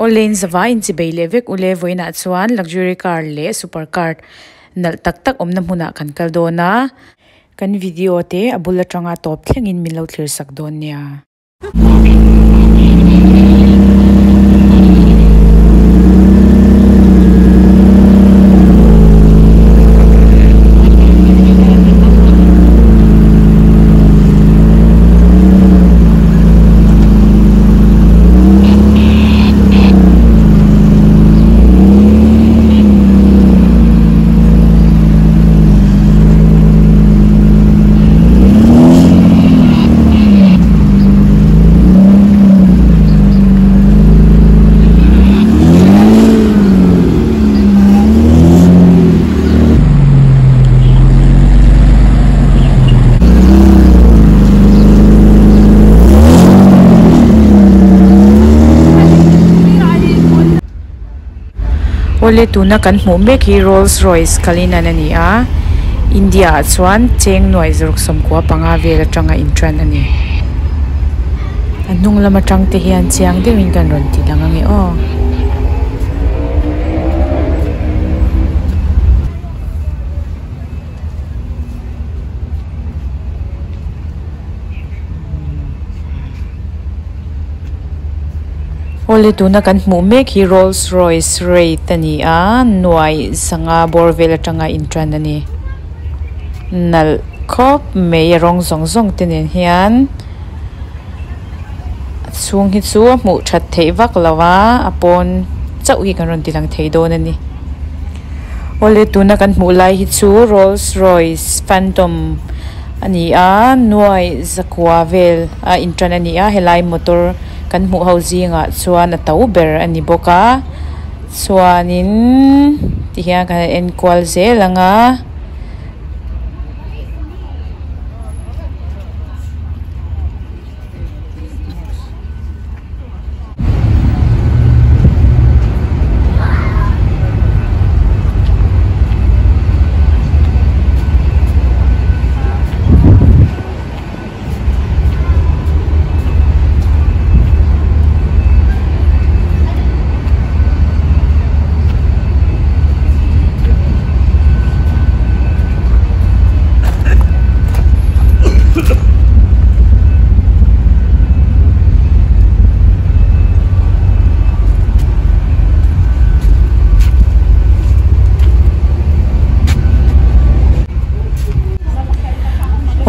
Awle in zavai in chibei leh vek ule vawiinah chuan luxury car leh super car nalh tak tak awmna hmunah kan kal dawn a kan video te a bul atanga tawp thlengin min lo thlir sak dawn nia. Awle tuna kan hmuh mek hi Rolls Royce Cullinan a ni a, India ah chuan cheng nuaih zaruk sawmkua panga vel atanga intan a ni. A hnung lam atang te hian chiang deuhin kan rawn ti lang ange aw. Awle tuna kan hmuh mek hi Rolls Royce Wraith a ni a, nuaih sanga bawr vel atanga intan a ni. Nalh khawp mai a rawng zawng zawng te nen hian a chhung hi chu a hmuh that theih vak lo a, a pawn chauh hi kan rawn ti lang thei dawn a ni. Awle tuna kan hmuh lai hi chu Rolls Royce Phantom a ni a, nuaih zakua vel a intan a ni a, helai motor kan hmuh ho zingah chuan a to ber a ni bawk a chuanin tihian kan han en kual zel ang a.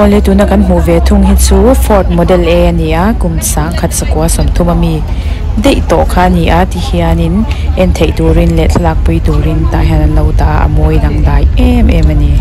Awle tuna kan hmuh ve thung hi chu Ford model A a ni a kum sangkhat sakua sawmthum ami daih tawh kha a ni a tihianin en theih turin leh thlalak pui turin tah hian an lo dah a a mawi dangdai em em a ni.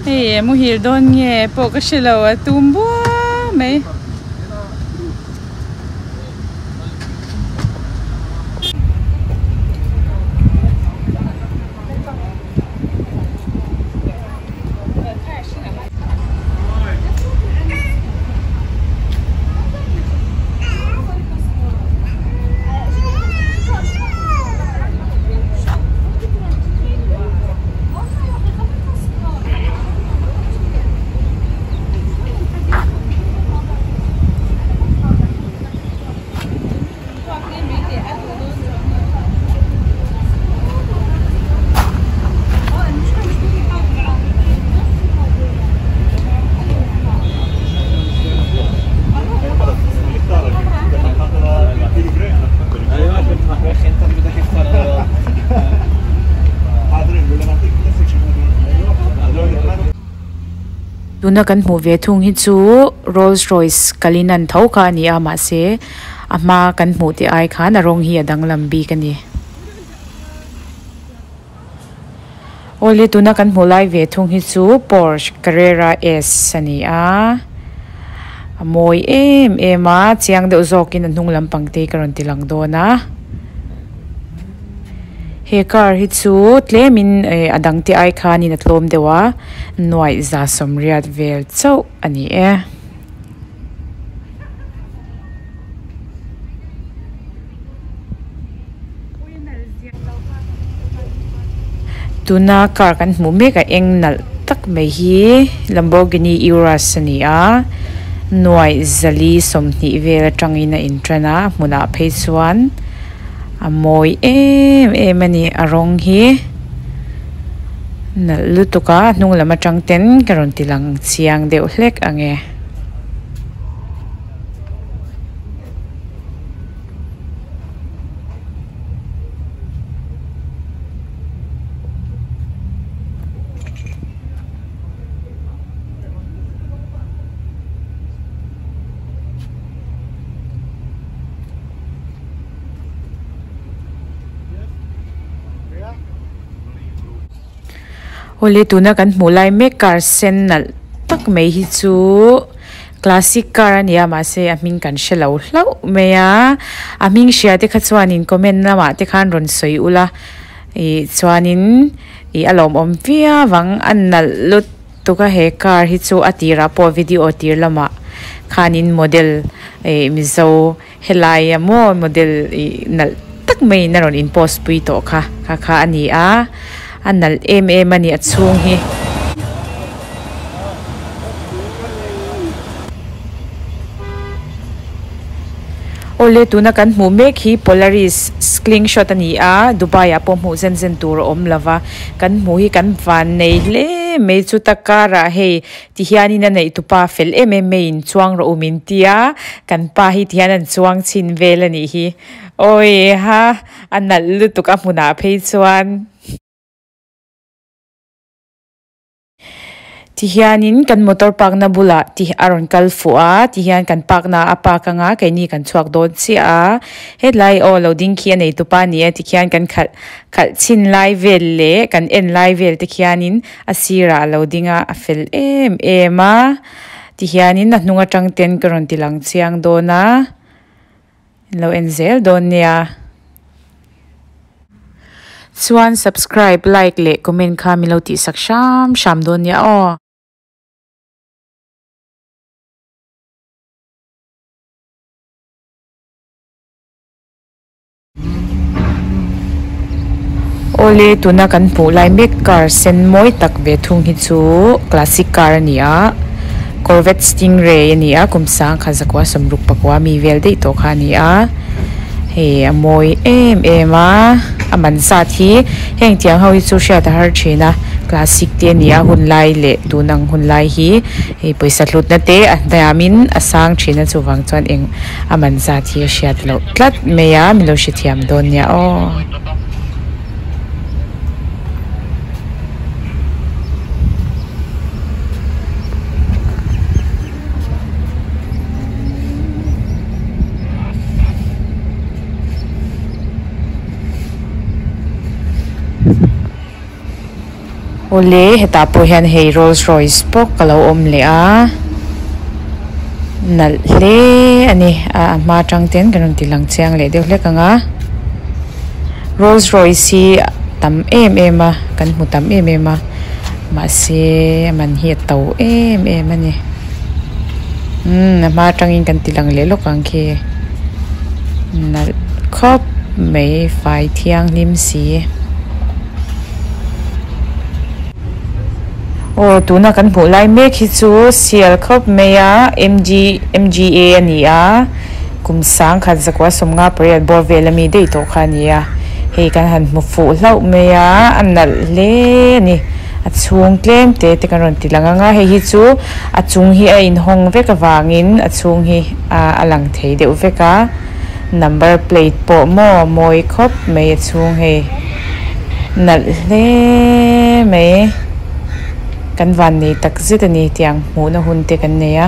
Hei muhil dawn nge pawh ka hre lo a tum buai mai. Tuna kan hmuh ve thung hi chu Rolls Royce Cullinan tho kha a ni a mahse a hma kan hmuh te ai khan a rawng hi a danglam bik a ni. Awle tuna kan hmuh lai ve thung hi chu Porsche Carrera S a ni a a mawi em em a chiang deuh zawkin a hnung lampang te hi ka rawn ti lang dawn a he car hi chu tlemin eh a dang te ai khanin a tlawm deuh a nuaih za sawmriat vel chauh a ni e. Tuna car kan hmuh mek a eng nalh tak mai hi Lamborghini Urus a ni a nuaih zali sawmhnih vel atangin a intan a a hmunah phei chuan a mawi em em a ni a rawng hi nalh lutuk a a hnung lam atang ten ka rawn ti lang chiang deuh hlek ang e. Awle tuna kan hmuh lai mek car sen nalh tak mai hi chu Classic car a nia mahse a hming kan hre lo hlauh mai a, a hming hria te kha chuanin comment lamah te khan rawn sawi ula ih chuanin ih a lawmawm viau ang a nalh lutuk a he car hi chu a tirah pawh video tir lamah khanin model ih mizo helai a maw model ih nalh tak maiin a rawn in post pui tawh kha kha kha a ni a a nalh em em a ni a chhung hi. Awle tuna kan hmuh mek hi Polaris slingshot a ni a Dubai ah pawh hmuh zen zen tur a awm lova kan hmuh hi kan van nei hle mai chuta karah hei ti hianin a neih tupa fel em em mai in chuang rawh u min tia kan pa hi ti hian an chuang chhin vel a nih hi awi ha a nalh lutuk a hmunah phei chuan. Tihianin kan motor park na bulah ti a rawn kal fuh a tihian kan park na a park anga keini kan chhuak dawn chiah a hetlai aw lo ding khi a nei tupa a ni a tikhian kan khalh khalh chhin lai vel leh kan en lai vel te khianin a sirah a lo ding a a fel em em a tihianin a hnung atang ten ka rawn ti lang chiang dawn a. Lo en zel dawn nia. Chuan subscribe, like leh comment kha min lo tihsak hram hram dawn nia aw. Awle tuna kan hmuh lai mek car sen mawi tak ve thung hi chu classic car a ni a Corvette Stingray a ni a kum sang kha zakua sawmruk pakua mi vel daih tawh kha a ni a hei a mawi em em a a man zat hi heng tiang ho hi chu hriat a har thin a classic te a ni a hun lai leh tun ang hun lai hi hei pawisa hlutna te a hniam in a sang thin a chuvang chuan eng a man zat hi a hriat loh tlat mai a min lo hrethiam dawn nia aw. Awle hetah pawh hian hei Rolls Royce bawk a lo awm leh a nalh hle a ni a hma atang ten kan rawn ti lang chiang leh deuh hlek ang a Rolls Royce hi tam em em a kan hmu tam em em a mahse a man hi a to em em a ni umm a hma atangin kan ti lang leh lawk ang khi nalh khawp mai fai thianghlim si. Aw tuna kan hmuh lai mek hi chu sial khawp mai a M G M G A a ni a kum sang khat zakua sawmnga pariat bawr vel ami daih tawh kha a ni a hei kan han hmu fuh hlauh mai a a nalh hle a ni a chhung tlem te te kan rawn ti lang ang a hei hi chu a chung hi a inhawng vek avangin a chhung hi a lang thei deuh vek a number plate pawh maw mawi khawp mai a chhung hei nalh hle mai kan van nei tak zet a ni tiang hmuhna hun te kan nei a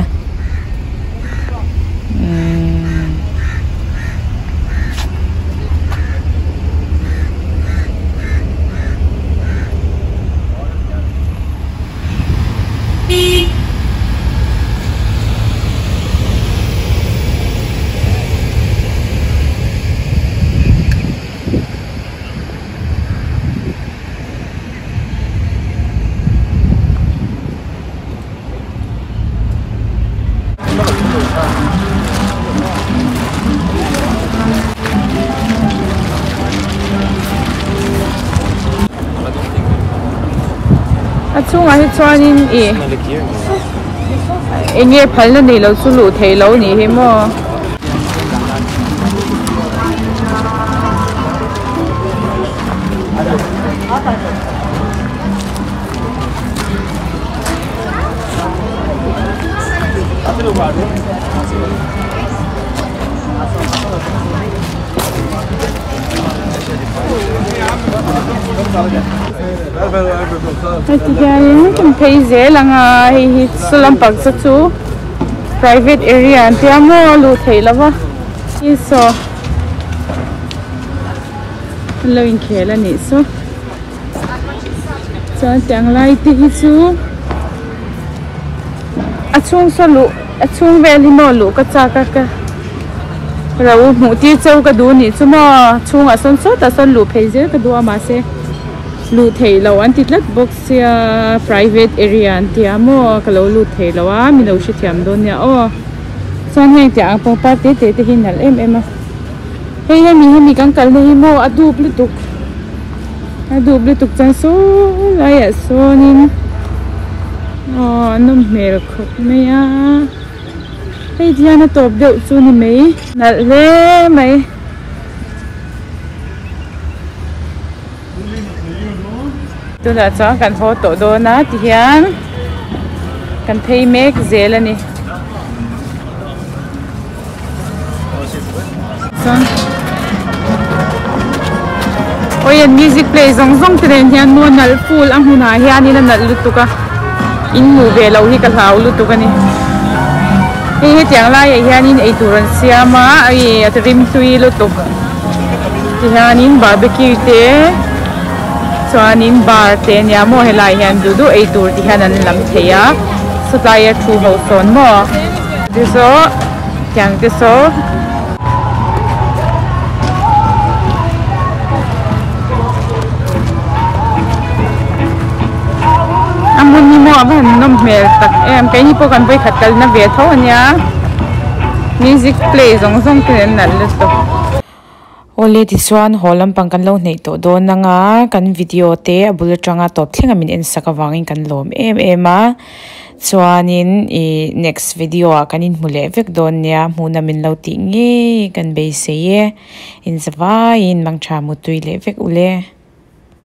umm. A chungah hi chuanin ih eng nge phalna nei lo chu luh theih loh nih hi maw. Heti hianin kan phei zel ang a hei hi saw lampang saw chu private area an tia maw a luh theih loh va hi saw an lo inkhel a nih saw chuan tiang lai te hi chu a chhung saw luh a chhung vel hi maw luh ka chak a ka ro hmuh tir cheu ka duh anih chu maw chhungah sawn sawtah sawn luh phei zel ka duh a mahse luh theih loh an ti tlat bawk sia private area an tia maw ka lo lut thei lo a mi lo hrethiam dawn nia aw chuan heng tiang ang pangpar te te te hi nalh em em a hei hemi hemi kan kalna hi maw a dup lutuk a dup lutuk chuan saw laiah sawnin aw a nawm hmel khawp mai a hei ti hian a tawp deuh chu ni mai nalh hle mai. Tunah chuan kan haw tawh dawn a tihian kan phei mek zel a ni. Chuan awi an music play zawng zawng te nen hian maw nalh full a hmunah hianin a nalh lutuk a in hmuh ve loh hi ka hlau lutuk a ni. Hei hetiang laiah hianin eitur an siam a ih a rimtui lutuk. Tihianin barbecue te chuanin bar te ania maw helaiah hian duh duh ei tur ti hian an lam thei a sawtlai a thu ho sawn maw te saw tiang te saw. A hmun hi maw a va han nawm hmel tak em keini pawh kan vawikhat kalna ve tho ania music play zawng zawng te an nalh lutuk. Awle tichuan haw lampang kan lo hneih tawh dawn anga kan video te a bul atanga tawp thleng a min en sak avangin kan lawm em em a chuanin ih next video ah kan inhmu leh vek dawn nia hmuhna min lo tih ngei kan beisei e inzavaiin mangtha mutui leh vek ule.